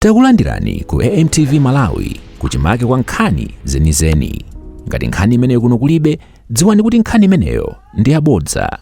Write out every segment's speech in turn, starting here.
Takulandirani ku AMTV Malawi, kuchimake kwa nkhani zenizeni. Ngati nkhani imeneyo kuno kulibe, dziwani kuti nkhani imeneyo ndi yabodza.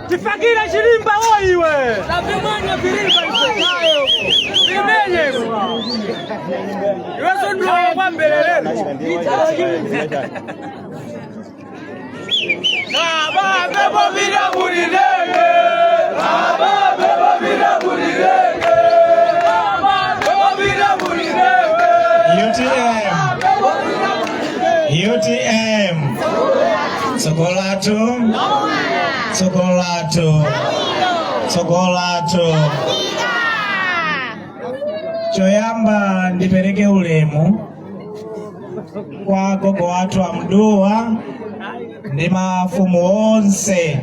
Tifakira chilimba woiwe. Tapimanya vilimba ifekayo. Vimenye. Iweso ndio kwa mbele leo. UTM UTM tsogolo lathu, tsogolo lathu, tsogolo lathu. Choyamba ndipereke ulemu kwa gogo wathu Amduwa ndi mafumu onse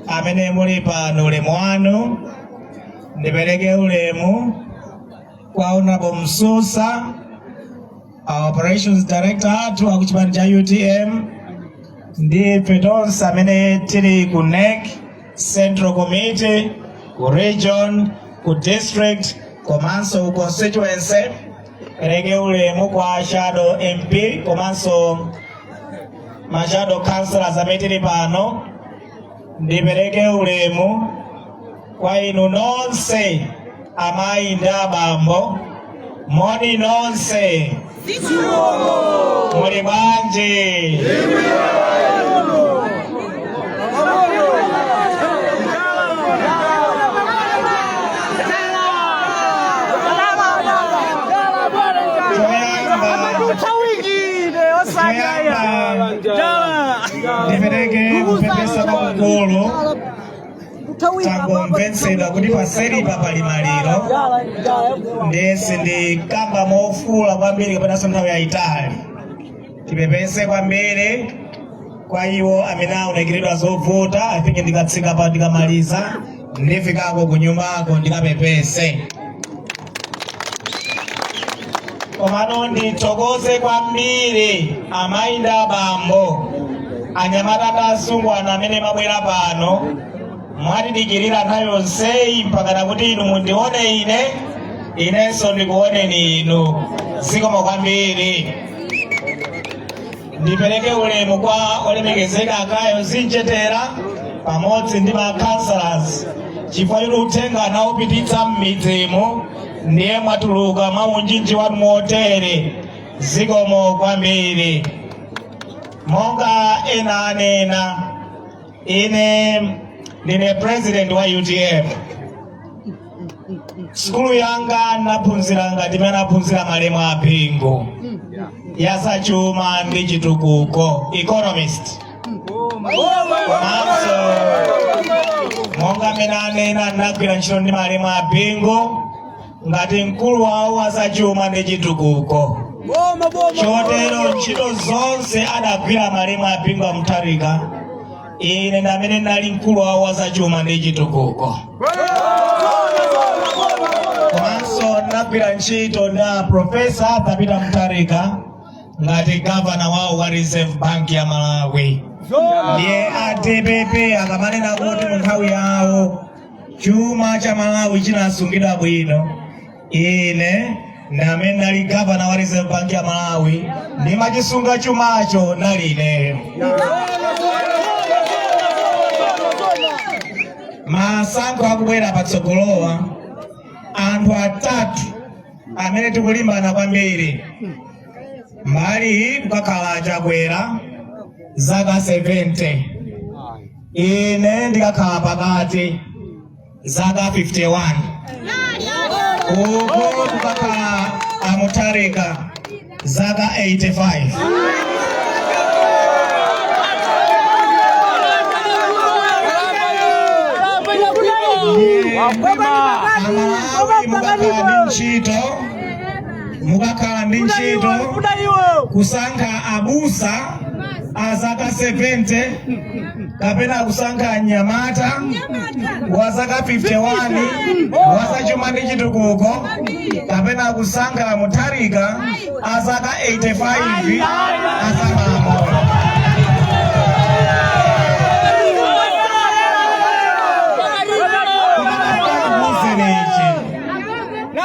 amene muli pano, ulemu wanu. Ndipereke ulemu kwa Honorable Msusa, our operations director athu akuchipani cha UTM, ndi ife tonse amene tili ku NEC, Central Committee, ku region, ku district komanso ku constituency. Pereke ulemu kwa shadow MP komanso ma shadow councillors amene tili pano. Ndipereke ulemu kwa inu nonse amayi ndi abambo. Moni nonse, muli bwanji? Choyamba ndipereke kupepesa kwakukulu. Tangomvetsedwa kuti paseripa pali maliro, ndiye sindikamba mofuula kwambiri kapenanso nthawi yayitali. Tipepese kwambiri kwa iwo amene aonekeredwa zovuta. I think ndikatsika pa, ndikamaliza ndifikako kunyumbako ndikapepese. Komano ndithokoze kwambiri amayi ndi abambo, anyamata ndi asungwana amene mwabwera pano, mwatidikirira nthawi yonseyi mpakana kuti inu mundione ine, inenso ndikuoneni inu. Zikomo kwambiri. Ndipereke ulemu kwa olemekezeka Akayo Zinchetera pamodzi ndi ma councillors, chifukwa choti uthenga anawupititsa m'midzimu, ndiye mwatuluka mwa unjinji wanu motere. Zikomo kwambiri. Monga ena anena, ine ndine president wa UTM. Sukulu yanga naphunzira ngati imene anaphunzira malemu a Bingu, ya zachuma ndi chitukuko, economist. Komanso monga amene anena, ndinagwira ntchito ndi malemu a Bingu ngati mkulu wawo wa zachuma ndi chitukuko. Chotero ntchito zonse adagwira malemu a Bingu a Mutharika, ine ndi amene ndinali mkulu wawo wa zachuma ndi chitukuko. Komanso ndinagwira ntchito ndi a Professor Arthur Peter Mutharika ngati gavana wawo wa Reserve Bank ya Malawi. Ndiye a DPP akamanena kuti mu nthawi yawo chuma cha Malawi chinasungidwa bwino, ine ndi amene ndali gavana wa Reserve Bank ya Malawi, ndimachisunga chumacho, nali ineyo. Masankho akubwera patsogolowa, anthu atatu amene tikulimbana kwambiri, mbali iyi kukakhala Chakwera. Zaka 70, ine ndikakhala pakati zaka 51, uko kukakhala a Mutharika zaka 85. Amalawi, mukakhala ndi ntchito kusankha abusa a zaka 70 kapena kusankha mnyamata wa zaka 51 wa zachuma ndi chitukuko, kapena kusankha Mutharika a zaka 85 azamalamulo.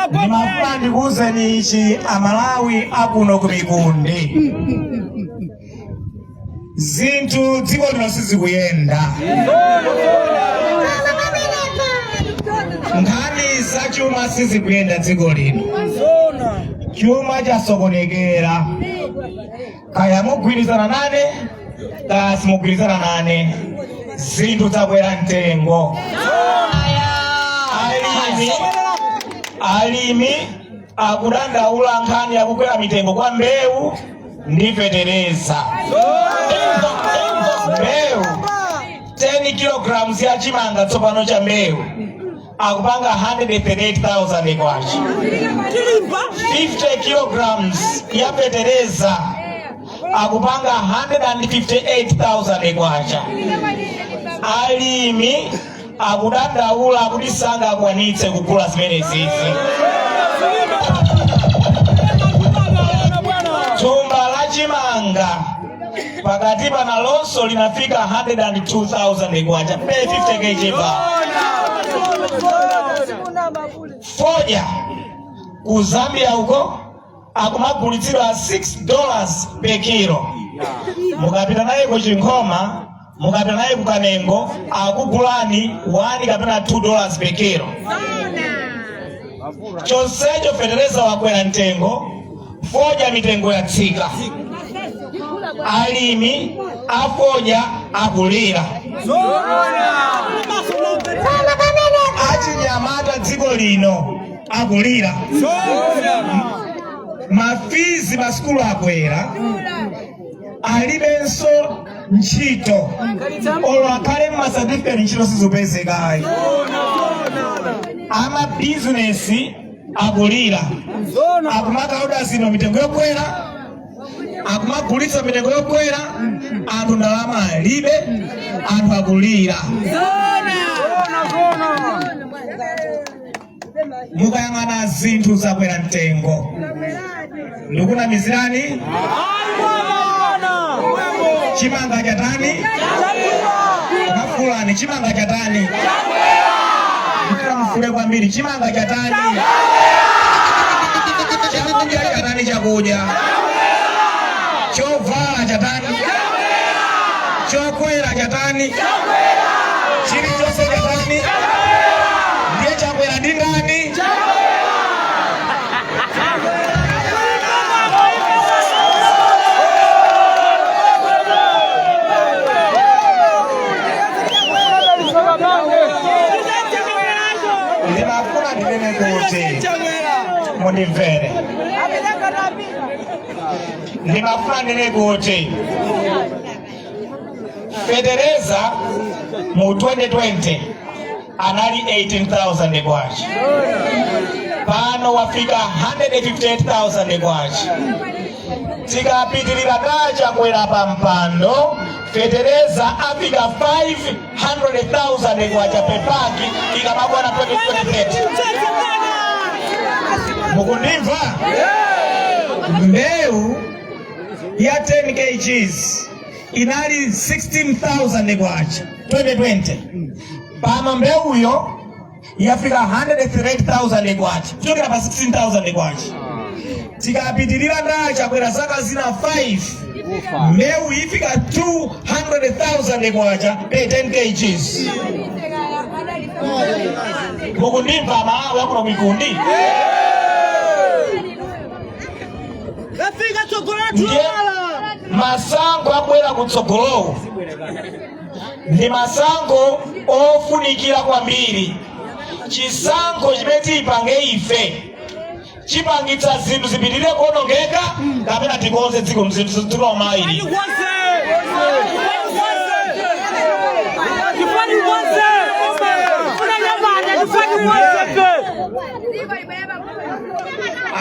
Ndimafuna ndikuwuzeni ichi, Amalawi akuno ku Mikundi: zinthu dziko lino sizikuyenda. Nkhani zachuma sizikuyenda dziko lino, chuma chasokonekera. Kaya mugwirizana nane, kaya simugwirizana nane, zinthu zakwera mtengo. Alimi akudandaula nkhani yakukwera mitengo kwa mbewu ndi fetereza. Mbewu, 10 kilograms ya chimanga tsopano cha mbewu akupanga 138,000 kwacha. 50 kilograms ya fetereza akupanga 158,000 kwacha. Alimi akudandaula kuti sangakwanitse kugula zimenezizi. Thumba la chimanga pakati panalonso linafika 102,000 kwacha per 50 kg bag. Fodya ku Zambia uko akumagulitsidwa $6 per kilo. Mukapita naye ku Chinkhoma, mukapita naye ku Kanengo, akugulani 1 kapena $2 per kilo. Chonsecho fetereza wakwera mtengo, fodya mitengo yatsika. Alimi afodya akulira. Achinyamata dziko lino akulira. Ma fees masukulu akwera, alibenso ntchito. Olo akhale mmasatifiketi, ntchito sizipezekayi. Amabizinesi akulira, akumakaoda zino mitengo yokwera, akumagulitsa mitengo yokwera. Anthu ndalama alibe, anthu akulira. Mukayang'ana zinthu zakwera mtengo, ndikunamizirani? Chimanga chatani? Mafulani, chimanga chatani? Mfule kwambiri. Chimanga chatani? Chakudya chatani? Chakudya, chovala chatani? Chokwera chatani? Chilichonse chatani? Ndiye chakwera ndi ndani? Ndimafuna ndinene kuti mundimvere. Ndimafuna ndinene kuti fetereza mu 2020 anali 18,000 kwacha, pano wafika 158,000 kwacha. Tikapitirira tachakwera pa mpando, fetereza afika 500,000 kwacha per bag ikamakwana 2030. Mukundimva? Mbewu ya 10 kgs inali 16,000 kwacha 2020, pano mbewuyo yafika 138,000 kwacha, kuchokera pa 16,000 kwacha. Tikapitirira ndachakwera zaka zina 5, mbewu ifika 200,000 kwacha per 10 kgs. Mukundimva, Malawi akuno Mikundi? Rafika tsogolo. Ndiye Masankho akubwera kutsogolowo ndi masankho ofunikira kwambiri. Chisankho chimene tiyipange ife chipangitsa zinthu zipitirire kuonongeka kapena tikonze dziko mzinthu zikomaili.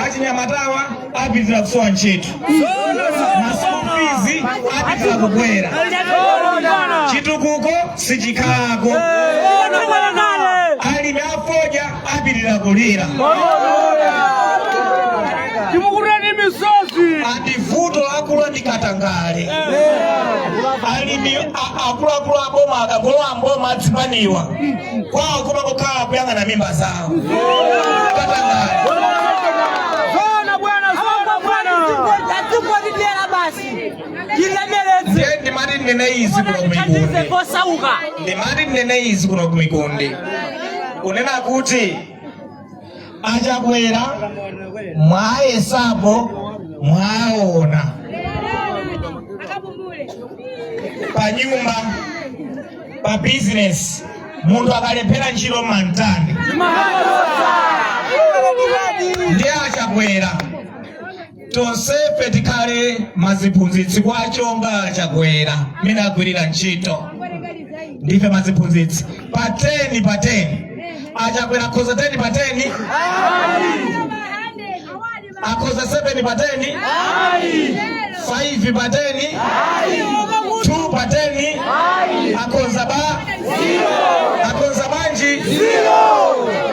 Achinyamatawa apitirira kusowa ntchito, ma school fees apitirira kukwera, chitukuko sichikhalako, alimi afodya apitirira kulira. Timukureni misozi. Andi vuto lakula ndi katangale. Alimi akuluakulu aboma akagolowa mboma adzipaniwa kwawo kumangokhala kuyang'ana mimba zawo, katangale. Zona bwana, zona bwana. Adzingotidera basi, tilemeretse. Ndiye ndimati ndinene izi kuno thandize kumikundi posauka. Ndimati ndinene izi kuno kumikundi kunena kuti Achakwera mwayesapo, mwaona pa nyumba, pa bizinesi, munthu akalephera ntchito mantani? Ndiye Achakwera, tonsefe tikhale maziphunzitsi kwachonga Achakwera mmene agwirira ntchito. Ndife maziphunzitsi pa 10 pa 10. Achakwera akhoza 10 pa 10? Akhoza 7 pa 10? 5 pa 10? 2 pa 10? Akhoza ba akhoza banji?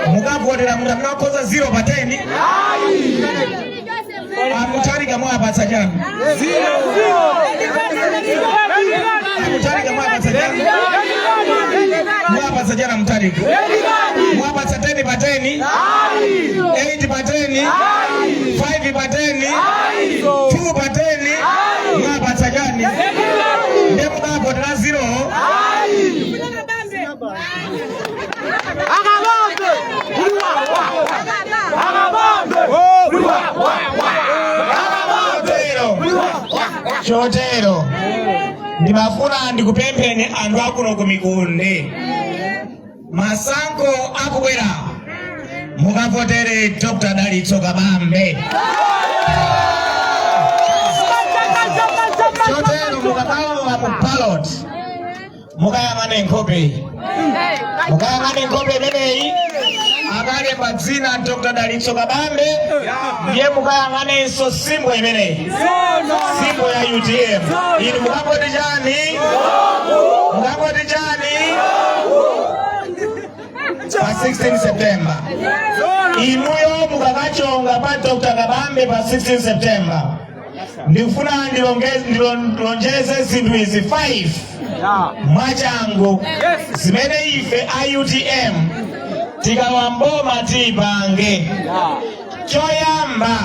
Mukavotera munthu amene akhoza 0 pa 10? Amutharika mwapatsa chani? Amutharika mwapatsa chani? Mwapatsa chani Amutharika? Mwapatsa 10 pa 10? 8 pa 10? 5 pa 10? 2 pa 10? Mwapatsa chani? Ndiye mukavotera 0? Akabambe. Akabambe. Chotero ndimafuna ndikupempheni anthu akuno ku Mikunde, masankho akubwera mukavotere Dr. Dalitso Kabambe. Chotero mukakalowa mu ballot, mukayang'ane nkhope iyi, mukayang'ane nkhope imeneyi, akalemba dzina Dr. Dalitso Kabambe. Ndiye mukayang'anenso symbol imeneyi, symbol ya UTM. Inu mukangoti chani? Mukangoti chani pa 16 September? Inuyo mukakachonga pa Dr. Kabambe pa 16 September, ndikufuna ndilonjeze zinthu izi 5 mwachangu zimene ife a UTM tikalowa mboma tipange. Choyamba,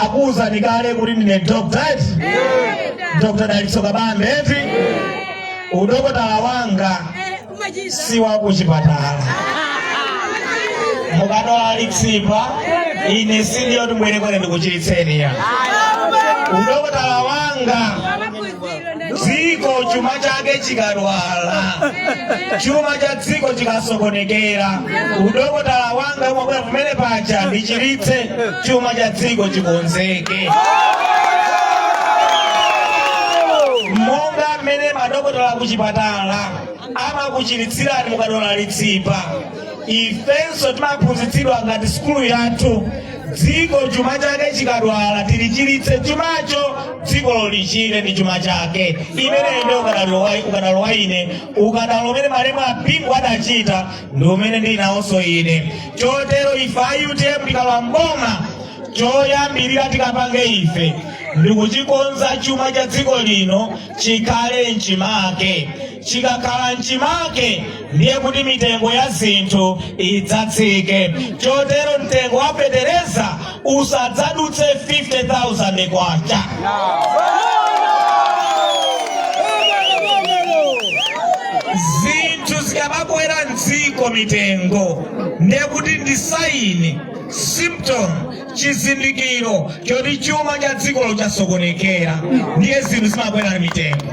akuwuzani kale kuti ndine Dr. eti? Dr. Dalitso Kabambe eti? Udokotala wanga si wakuchipatala. Mukadwala litsipa, ine sindiyo tibwere ndikuchiritseni ya. Udokotala wanga, dziko chuma chake chikadwala, chuma cha dziko chikasokonekera, udokotala wanga umabwera pamene paja ndichiritse, chuma cha dziko chikonzeke. Monga mmene madokotala kuchipatala amakuchiritsirani mukadwala litsipa, ifenso timaphunzitsidwa ngati sukulu yathu, dziko chuma chake chikadwala tilichiritse chumacho, dziko lichire ndi chuma chake. Imeneyo ndiyo ukadaulo wa ine. Ukadaulo umene malemu a Bingu adachita ndi umene ndili nawonso ine. Chotero ife a UTM tikalowa mboma, choyambirira tikapange ife ndikuchikonza chuma cha dziko lino chikhale mchimake. Chikakhala mchimake, ndiye kuti mitengo ya zinthu idzatsike. Chotero mtengo wa fetereza usadzadutse 50,000 kwacha. Zinthu zikamakwera mdziko mitengo, ndiye kuti ndi sign, symptom. Chizindikiro choti chuma cha dzikolo chasokonekera, ndiye zinthu zimakwera mitengo.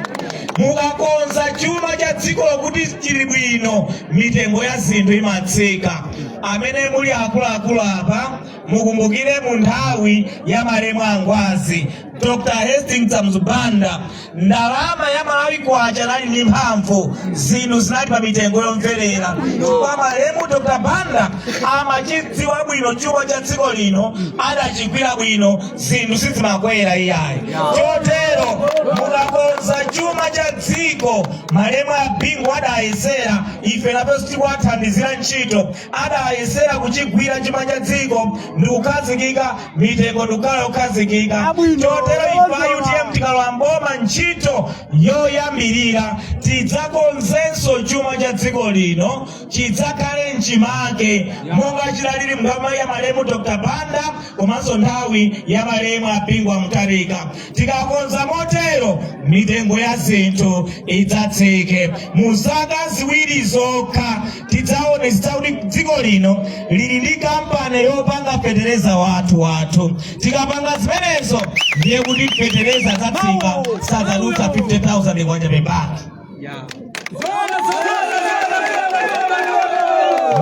Mukakonza chuma cha dzikolo kuti chili bwino, mitengo ya zinthu imatsika. Amene muli akuluakulu apa, mukumbukire mu nthawi ya malemu angwazi Dr Hastings Kamuzu Banda, ndalama ya Malawi kwacha inali ndi mphamvu, zinthu zinali pa mitengo yomverera, chifukwa malemu Dr Banda amachidziwa bwino chuma cha dziko lino, adachigwira bwino, zinthu sizimakwera iyayi. Chotero mukakonza chuma cha dziko, malemu a Bingu adayesera, ife nafenso tikuwathandizira ntchito, adayesera kuchigwira chuma cha dziko ndikukhazikika, mitengo ndikukhala yokhazikika. Chotero ife a UTM tikalowa mboma, ntchito yoyambirira tidzakonzenso chuma cha dziko lino, chidzakhale mchimake monga chidalili nthawi ya malemu Dr Banda komanso nthawi ya malemu a Bingu wa Mutharika. Tikakonza motero, mitengo ya zinthu idzatsike. Mu zaka 2 zokha tidzaonetsetsa kuti dziko lino lili ndi kampani yopanga fetereza wathu wathu. Tikapanga zimenezo, ndiye kuti fetereza adzatsika, sadzadutsa 50,000 kwacha per bag.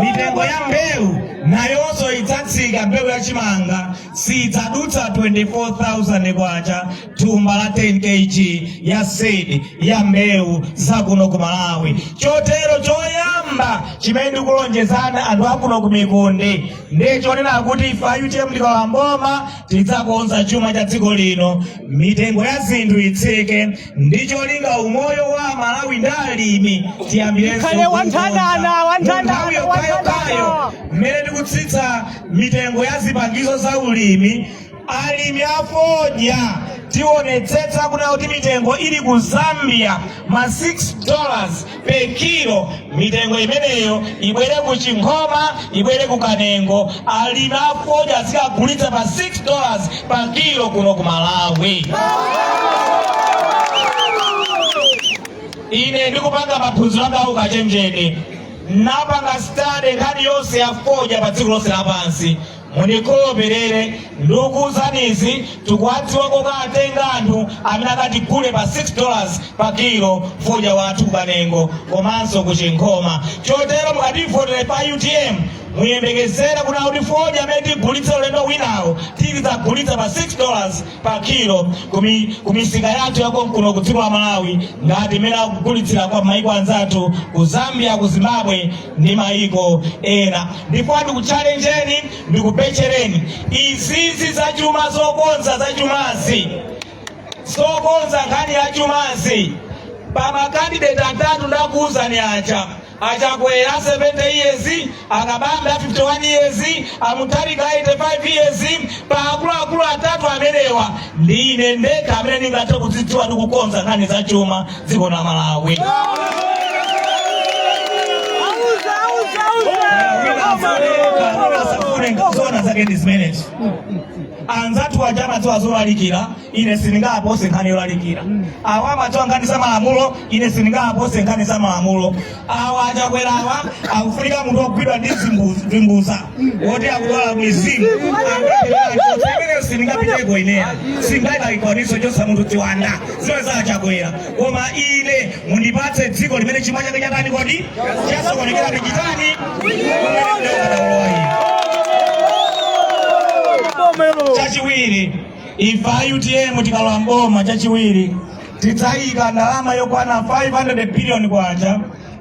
Mitengo ya mbewu nayonso idzatsika. Mbewu ya chimanga sidzadutsa 24,000 kwacha thumba la 10 kg ya seed ya mbewu zakuno ku Malawi. Chotero choyamba chimene ndikulonjezana anthu akuno ku Mikunde ndiye chonena kuti ife a UTM tikalowa mboma tidzakonza chuma cha dziko lino, mitengo ya zinthu itsike, ndi cholinga umoyo wa Malawi ndi alimi tiyambirenso Ikhale wanthandana, wanthandana, nthawi yokayokayo. Wanthandana. Mmene tikutsitsa mitengo ya zipangizo za ulimi, alimi afodya tionetsetsa kuna kuti mitengo ili ku Zambia ma $6 per kilo, mitengo imeneyo ibwere ku Chinkhoma, ibwere ku Kanengo, alimi afodya azikagulitsa pa $6 pa kilo kuno ku Malawi. Ine ndikupanga maphunziro anga aukachenjede, napanga study nkhani yonse ya fodya pa dziko lonse lapansi. Mundikhulupirire, ndikukuwuzanizi, tikuwadziwa kokatenga anthu amene akatigule pa $6 pa kilo fodya wathu ku Kanengo komanso ku Chinkhoma. Chotero mukativotere pa UTM, muyembekezera kuti fodya amene tigulitse ulendo winawo tizidzagulitsa pa $6 pa kilo kumisika yathu yakonkuno ku dziko la Malawi, ngati imene akugulitsira kwa maiko anzathu ku Zambia, ku Zimbabwe ndi maiko ena. Ndipo ndikutchalenjeni, ndikupemphereni, izizi zachuma, zokonza zachumazi, zokonza nkhani ya chumazi, pa ma candidate atatu ndakuwuzani aja, aChakwera 70 years, aKabambe 51 years, aMutharika 85 years, pa akuluakulu atatu amenewa ndine ndekha amene ndingathe kudzidziwa ndi kukonza nkhani za chuma dziko la Malawi. Auza, auza, auza. Asafune, zona zake ndi zimenezo. Anzathu aja amadziwa zolalikira, ine sindingapose nkhani yolalikira. Awa amadziwa nkhani za malamulo, ine sindingapose nkhani za malamulo. Awa aChakwera awa akufunika munthu wogwidwa ndi zimbuza woti akudwala mizimu, imeneyo sindingapiteko ineya, sindingayikwanitse chosa munthu chiwanda zimene za aChakwera. Koma ine mundipatse dziko limene chuma chake chatani kodi chasokonekera, ndichitani ukadaulo ine. Chachiwiri, ife a UTM tikalowa mboma, chachiwiri tidzayika ndalama yokwana 500 billion kwacha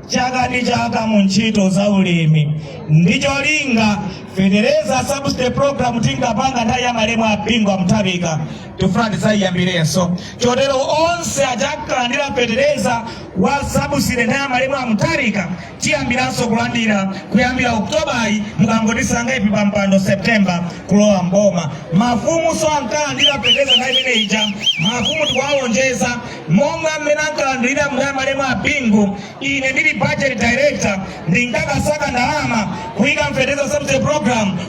chaka ndi chaka mu ntchito za ulimi, ndi cholinga fetereza subsidy program tinkapanga nthawi ya malemu a Bingu a Mutharika tifuna tidzayiyambirenso. Chotero onse achakulandira fetereza wa subsidy nthawi ya malemu a Mutharika, tiyambiranso kulandira kuyambira Oktobayi, mukangotisanga ife pa mpando September kulowa mboma. Mafumu so ankalandira fetereza nthawi imene ija, mafumu tikuwalonjeza monga mmene ankalandira nthawi ya malemu a Bingu. Ine ndili budget director ndinkakasaka ndalama kuyika mfetereza subsidy program.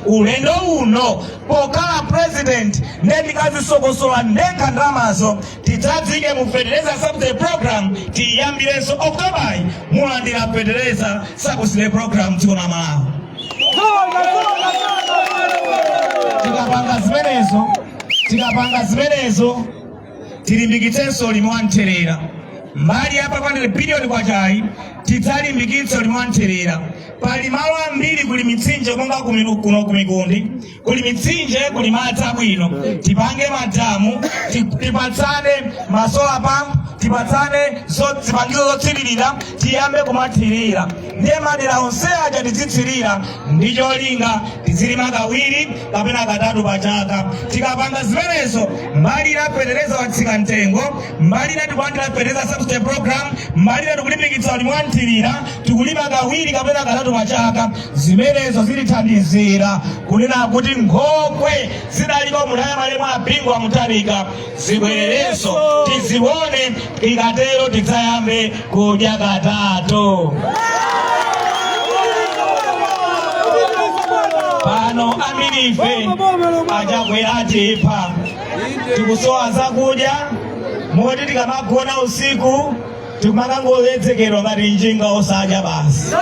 Ulendo uno pokhala president nde ndikazisokosola ndekha ndalamazo, tidzadzike mu fetereza subsidy program, tiyambirenso Oktobayi mulandira fetereza subsidy program dziko la Malawi. Tikapanga zimenezo, tikapanga zimenezo, tilimbikitsenso ulimi wa mthirira. Mbali ya 500 biliyoni kwachayi, tidzalimbikitse ulimi wa mthirira. Pali malo ambiri kuli mitsinje, monga kuno kumikundi kuli mitsinje, kuli madzi abwino. Tipange madamu, tipatsane ma solar pump, tipatsane zipangizo zotsiririra, tiyambe kumathirira. Ndiye madera onse aja tizitsirira ndi cholinga tizilima kawiri kapena katatu pa chaka. Tikapanga zimenezo, mbali ina fetereza watsika mtengo, mbali ina tikulandira fetereza subsidy program, mbali ina tikulimbikitsa ulimi wa mthirira, tikulima kawiri kapena katatu pa chaka. Zimenezo zilithandizira kunena kuti nkhokwe zidaliko munthawi ya malemu a Bingu wa Mutharika zibwererenso, tizione. Ikatero tidzayambe kudya katatu. Pano ambiri ife achakwera atipha, tikusowa zakudya, moti tikamagona usiku tikumakangoledzekedwa ngati njinga, osadya basi.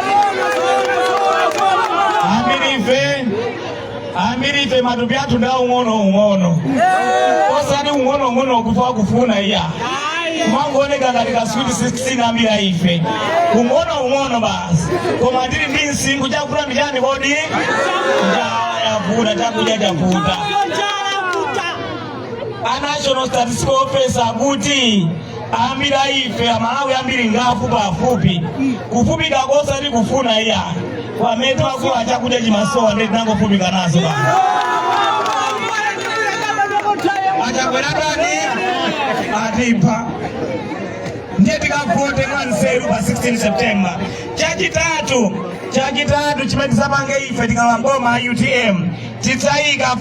Ambiri ife matupi athu ndi ung'ono ung'ono, osati ung'ono ung'ono kufa kufuna iya, kumangooneka ngati ka sweet 16. Ambiri ife ung'ono ung'ono basi, koma tili ndi msinkhu. Chakula ndi chani kodi? Njala yavuta, chakudya chavuta. A National Statistical Office akuti ambiri ife Amalawi ambiri ngafupi afupi, kufupika kosati kufuna iya, pamene timakula chakudya chimasowa, ndi tinangofupika nazo pano. Achakwera tani atipha, ndiye tikavote mwanzeru pa 16 September. Chachitatu chimene tizapange ife tikalowa mboma UTM, tidzayika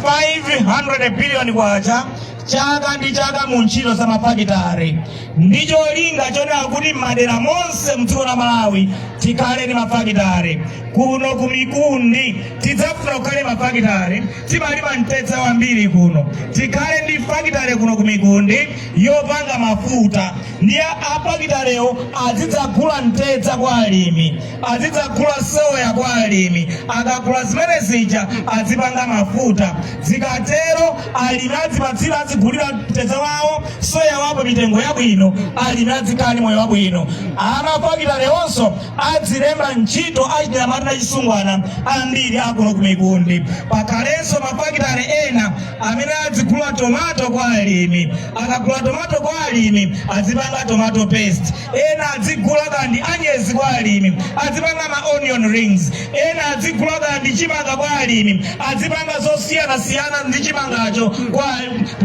500 billion kwacha chaka ndi chaka mu ntchito za mafakitare, ndi cholinga chonena kuti madera monse mdziko la Malawi tikhale ndi mafakitare. Kuno ku Mikundi tidzafuna kukhale mafakitare. Timalima mtedza wambiri kuno, tikhale ndi fakitare kuno ku Mikundi yopanga mafuta. Ndiye afakitarewo azidzagula mtedza kwa alimi, azidzagula soya kwa alimi. Akagula zimene zija azipanga mafuta. Zikatero alimi azipatsira, azigulira mtedza wawo, soya wawo mitengo yabwino, alimi azikhala ndi moyo wabwino. Amafakitareonso azilemba ntchito achinyamata ndi achisungwana ambiri akuno ku Mikundi. Pakhalenso mafakitare ena amene azigula tomato kwa alimi. Akagula tomato kwa alimi azipanga tomato paste. Ena azigula kandi anyezi kwa alimi, azipanga ma onion rings. Ena azigula kandi chimanga kwa alimi, azipanga zosiyanasiyana ndi chimangacho, kwa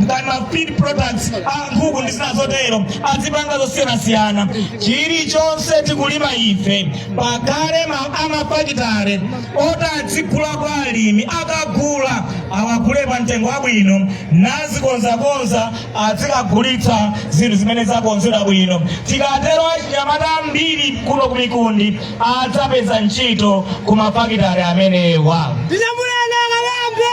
kandi ma feed products a nkhuku ndi zina zotero, azipanga zosiyanasiyana. Chilichonse tikulima ife, pakhale amafakitare oti azigula kwa alimi. Akagula awagule pa mtengo wabwino, nazikonzakonza, azikagulitsa zinthu zimene zakonzedwa bwino. Tikatero achinyamata ambiri kuno ku Mikundi adzapeza ntchito ku mafakitare amenewa. Tinyamulana Kalambe!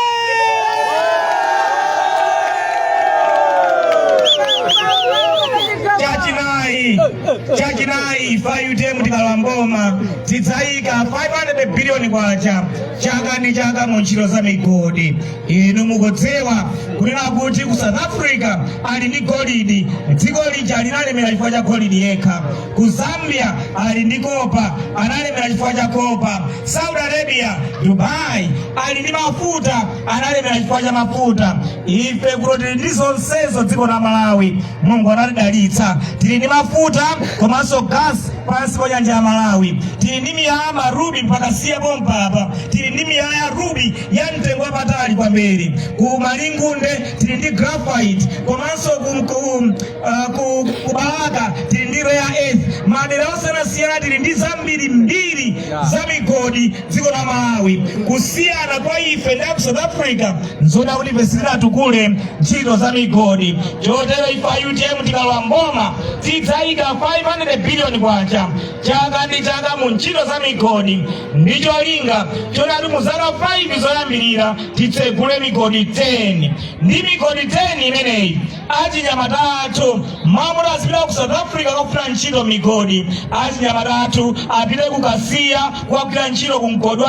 Chachinayi, ife UTM tikalowa mboma tidzayika 500 biliyoni kwacha chaka ndi chaka mu ntchito za migodi. Inu mukudziwa kunena kuti ku South Africa ali ndi golidi, dziko lija linalemera chifukwa cha golidi yekha. Ku Zambia ali ndi copper, analemera chifukwa cha copper. Saudi Arabia, Dubai, ali ndi mafuta, analemera chifukwa cha mafuta. Ife kuno tili ndi zonsezo. Dziko la Malawi Mulungu anatidalitsa, tili ndi mafuta komanso gas pansi pa nyanja ya Malawi. Tili ndi miyala, ma ruby, mpaka siya pompapa tili ndi miyala ya ruby ya mtengo wapatali kwambiri. Ku Malingunde tili ndi graphite, komanso ku Balaka tili ndi rare earth. Madera osiyanasiyana tili ndi zambiri mbiri za migodi dziko la Malawi. Kusiyana kwa ife ndi aku South Africa nzoona kuti ife sitinatukule ntchito za migodi. Chotero ife a UTM tikalowa mboma tidzayika 500 billion kwacha chaka ndi chaka mu ntchito za migodi, ndi cholinga chonati mu zaka 5 zoyambirira titsegule migodi 10. Ndi migodi 10 imeneyi Achinyamata athu mamuti azipita ku South Africa kukafuna ntchito migodi, achinyamata athu apite ku Kasiya kukagwira ntchito ku mgodi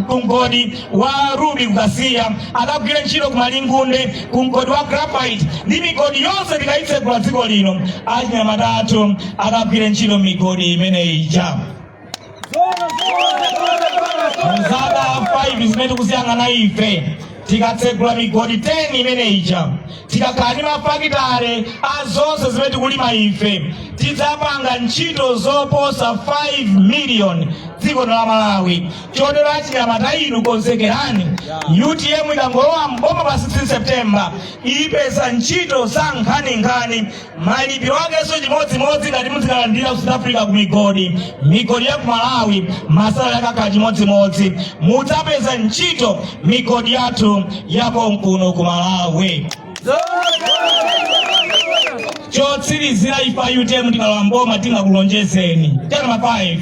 ku mgodi wa ruby ku Kasiya, akagwire ntchito ku Malingunde ku mgodi wa graphite ndi migodi yonse tikayitsegula dziko lino, achinyamata athu akagwire ntchito migodi imene ija. Mzaka 5 zimene tikuziyang'ana ife, tikatsegula migodi 10 imene ija, tikakhala ndi mafakitale a zonse zimene tikulima ife, tidzapanga ntchito zoposa 5 million dziko la Malawi. Chotero achinyamata inu, konzekerani. UTM ikangolowa mboma pa 16 September, ipeza ntchito za nkhaninkhani, malipiro akenso chimodzimodzi ngati muzikalandira ku South Africa ku migodi. Migodi ya ku Malawi ma salary akakhala chimodzimodzi. Mudzapeza ntchito migodi yathu yakonkuno ku Malawi. Chotsirizira, ife a UTM tikalowa mboma, tingakulonjezeni cha namba 5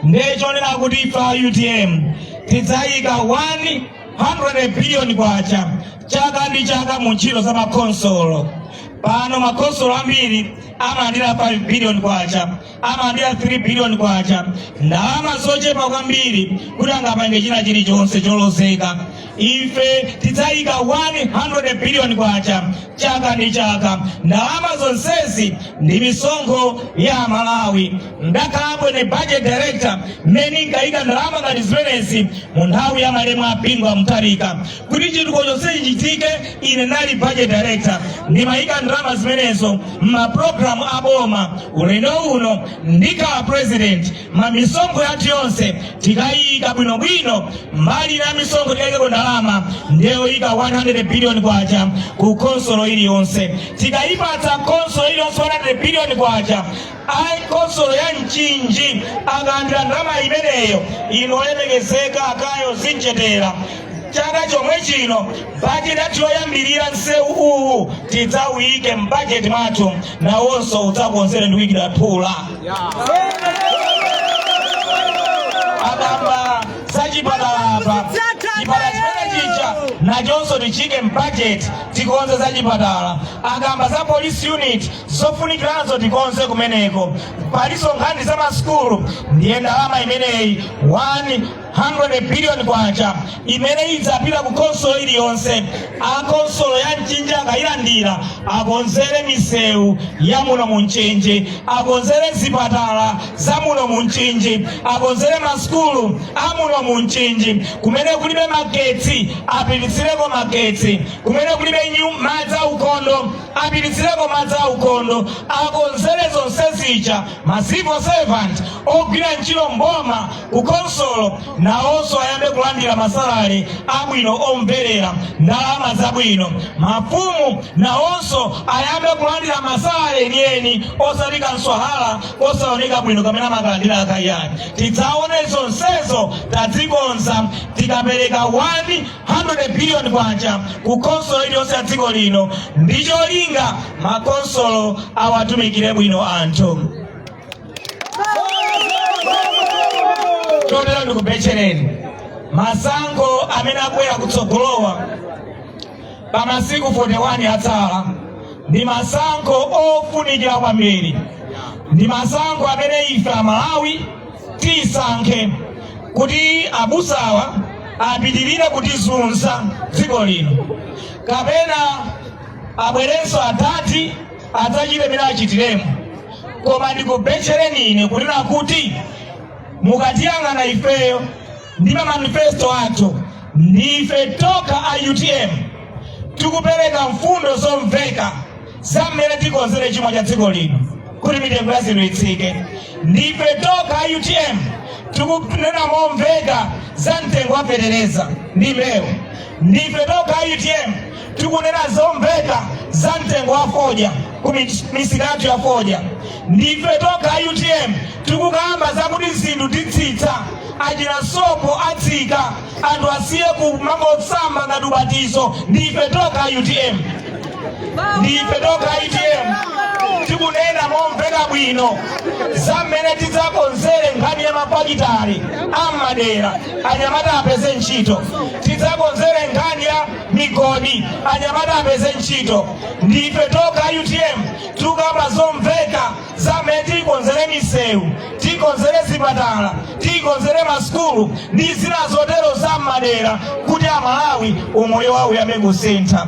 ndechonena kuti ife a UTM tidzayika 100 billion kwacha chaka ndi chaka mu ntchito za makonsolo. Pano makonsolo ambiri amalandira 5 billion kwacha, amalandira 3 billion kwacha, ndalama zochepa kwambiri kuti angapange china chilichonse cholozeka. Ife tidzayika 100 billion kwacha chaka ndi chaka. Ndalama zonsezi ndi misonkho ya Malawi. Ndakhalapo ne budget director mmene nkayika ndalama ngati zimenezi mu nthawi ya malemu a Bingu wa Mutharika. Kuti chitukuko chonse chichitike, ine nali budget director, ndimayika ndalama zimenezo m'mapulogalamu aboma. Ulendo uno ndikhala president, mamisonkho yathu yonse tikayika bwinobwino. Mbali na misonkho tikayikako ndalama, ndiyoyika 100 billion kwacha ku konsolo iliyonse. Tikayipatsa konsolo iliyonse 100 billion kwacha, ayi, konsolo ya Mchinji akalandira ndalama imeneyo, ino olemekezeka akayo zinchetera, chaka chomwe chino bajeti yathu yoyambirira msewu uwu tidzawuyike m'bajeti mwathu, nawonso udzakonzere ndi kuyikira phula. Akamba zachipatala apa, chipatala chimene chicha nachonso tichike m'bajeti, tikonze zachipatala. Akamba za police unit, zofunikiranso tikonze kumeneko. Palinso nkhani za masukulu. Ndiye ndalama imeneyi, 100 billion kwacha imene idzapita ku konsolo iliyonse, akonsolo ya Mchinji akayilandira, akonzere misewu ya muno mu Mchinji, akonzere zipatala za muno mu Mchinji, akonzere masukulu a muno mu Mchinji. Kumene kulibe magetsi, apititsireko magetsi. Kumene kulibe madzi aukhondo, apititsireko madzi aukhondo, akonzere zonse zija. Ma civil servant ogwira ntchito mboma ku konsolo nawonso ayambe kulandira ma salary abwino omverera, ndalama zabwino. Mafumu nawonso ayambe kulandira ma salary enieni, osati kanswahala kosaoneka bwino kamene amakalandira akayani. Tidzaone zonsezo tadzikonza tikapereka 100 billion kwacha ku konsolo iliyonse ya dziko lino, ndi cholinga makonsolo awatumikire bwino anthu. Chotero ndikubetchereni, masankho amene akubwera kutsogolowa pa masiku 41 atsala ndi masankho ofunikira kwambiri. Ndi masankho amene ife Amalawi tisankhe kuti abusawa apitirire kutizunza dziko lino kapena abwerenso atati adzachite mene achitiremo. Koma ndikubetchereni ine kunena kuti mukatiyang'ana ifeyo ndi ma manifesto athu, ndife tokha a UTM tikupereka mfundo zomveka za mmene tikonzere chuma cha dziko lino kuti mitengo ya zinthu itsike. Ndife tokha a UTM tikunena momveka za mtengo wa fetereza ndi mbewu. Ndife tokha a UTM tikunena zomveka za mtengo wa fodya ku misika yathu ya fodya. Ndife tokha a UTM tikukamba zakuti zinthu titsitsa, achina sopo atsika, anthu asiye kumangosamba ngati ubatizo. Ndife tokha a UTM, ndife tokha a UTM tikunena momveka bwino. Za mmene tidzakonzere nkhani ya mafakitali ammadera, anyamata apeze ntchito. Tidzakonzere nkhani ya migodi, anyamata apeze ntchito. Ndife tokha UTM tikukamba zomveka za mmene tikonzere misewu, tikonzere zipatala, tikonzere masukulu ndi zina zotero za mmadera, kuti Amalawi umoyo wawo uyambe kusintha.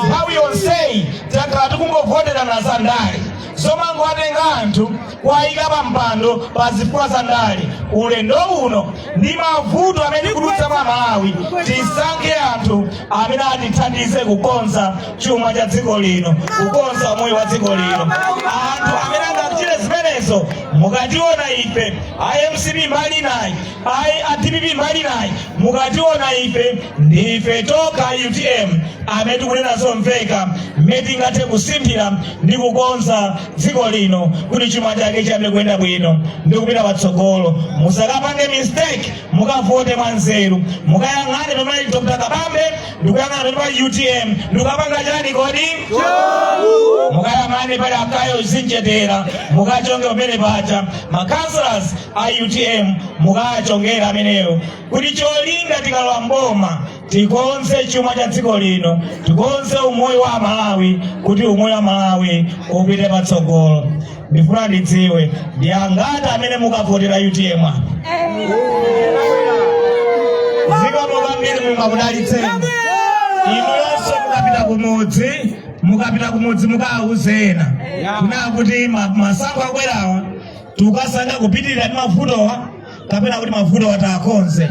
Nthawi yonseyi takhala tikungovoterana za ndale, zomangowatenga anthu kuwayika pa mpando pa zifukwa za ndale. Ulendo uno ndi mavuto amene tikudutsa mwa Malawi, tisankhe anthu amene atithandize kukonza chuma cha dziko lino, kukonza moyo wa dziko lino. Anthu amene angachite zimenezo, mukationa ife a MCP mbali nayi, ayi a DPP mbali nayi, mukationa ife, ndife tokha UTM amene tikunena zomveka mmene tingathe kusinthira ndi kukonza dziko lino kuti chuma chake chiyambe kuyenda bwino ndi kupita patsogolo. Musakapange mistake, mukavote mwanzeru. Mukayang'ane pamene Dr Kabambe, ndikuyang'ana pamene pali UTM, ndikukapanga chani kodi? Mukayang'ane pali akayo zinjetera, mukachonge pamene paja ma councillors a UTM, mukachongera ameneyo, kuti cholinga tikalowa mboma tikonze chuma cha dziko lino, tikonze umoyo wa Malawi, kuti umoyo wa Malawi upite patsogolo. Ndifuna ndidziwe, ndi angati amene mukavotera UTM apa? Zikomo kwambiri, Mulungu akudalitseni. Inuyonso mukapita kumudzi, mukapita kumudzi mukawuze ena kuna kuti masankho akwerawa tikukasankha kupitirira ndi mavutowa kapena kuti mavutowa tiakonze.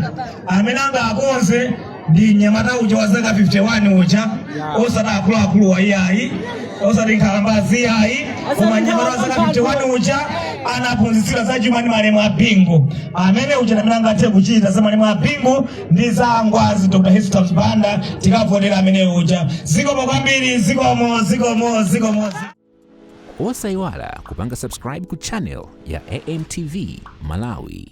Amene angakonze ndi mnyamata uja wa zaka 51 uja, osati akuluakulu wa iyayi, osati nkhalambazi iyayi, koma mnyamata wa zaka 51 uja anaphunzitsidwa za chuma ndi malemu a Bingu. Amene uja amene angathe kuchita za malemu a Bingu ndi za Ngwazi Dr Hastings Banda. Tikavotera amene uja. Zikomo kwambiri, zikomo, zikomo, zikomo. Osayiwala kupanga subscribe ku channel ya AMTV Malawi.